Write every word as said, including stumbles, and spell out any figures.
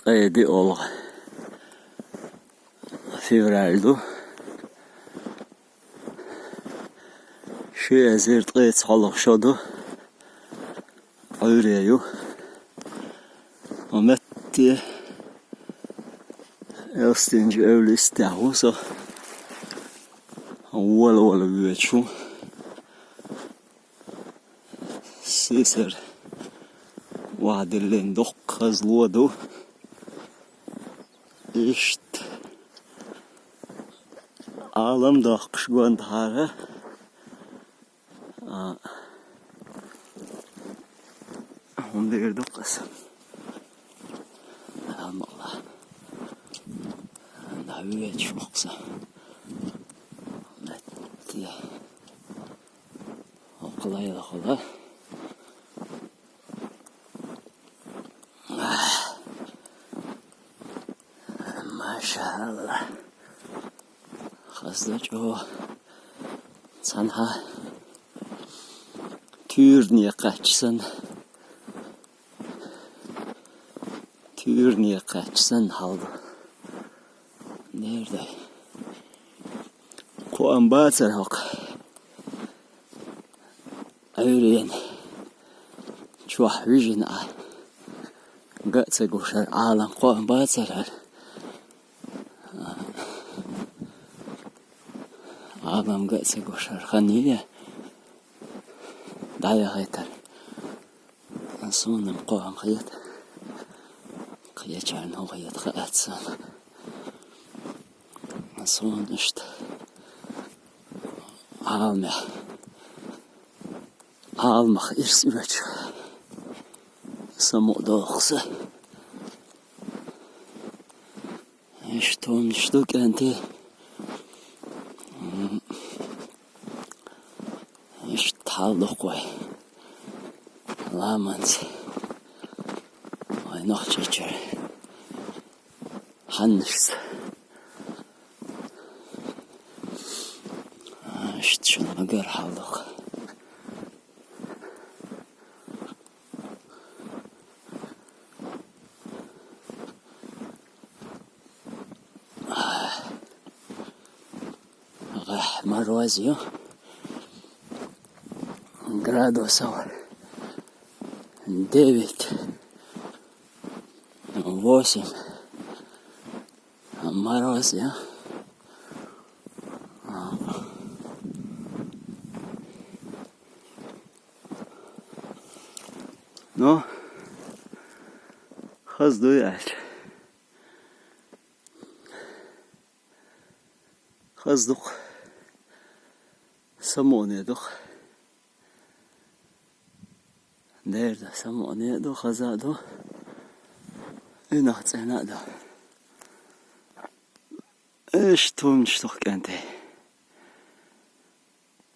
Ткъе диъолгӀа февраль ду. Ши эзар ткъеца хьалха шо ду. Ӏуйре ю. Укх метте Элстинчу эвла йистехь ву со. Волавала воьдуш ву. Сесар охьадиллина доккха хаза ло ду. Иштта Ӏалам доккхуш гондахьара. А, хӀун дийр ду-кх аса? Амма дӀавоьдуш ву-кх со. Метте. ХӀокху лайлахула. Машалла. Хаза ду чӀогӀа. Цхьанхьа туьйране кхаьчча санна. Туьйране кхаьчча санна хьал ду. Нер дай. Кхоам бацара хӀокху Ӏуьйренан чохь вижина Ӏа. Ган а ца гуш хӀара Ӏалам кхоам бацара хӀара. Ӏалам ган а ца гуш хӀара хан йий, дӀаяхийтар. Суна-м кхоам хета. Кхечарна хӀун хета хаац суна. Суна иштта Ӏаламехь, Ӏаламах ирс оьцуш самукъадоккху сан. Иштта хӀуманаш ду, кӀентий. М, иштта хьал ду-кх вай ламанца, вай Нохчийчуьра хьаннашца. Иштта шуна ма-гарра хьал ду-кх. ГӀеххьа мороз ю. Градусов девять, восемь. Мороз ю. Ну, хаза ду аьлча. Хаза ду-кх. Самукъане ду-кх. Дера ду, самукъане а ду, хаза а ду. Уьнах цӀена а ду. Иштта хӀуманаш ду-кх, кӀентий.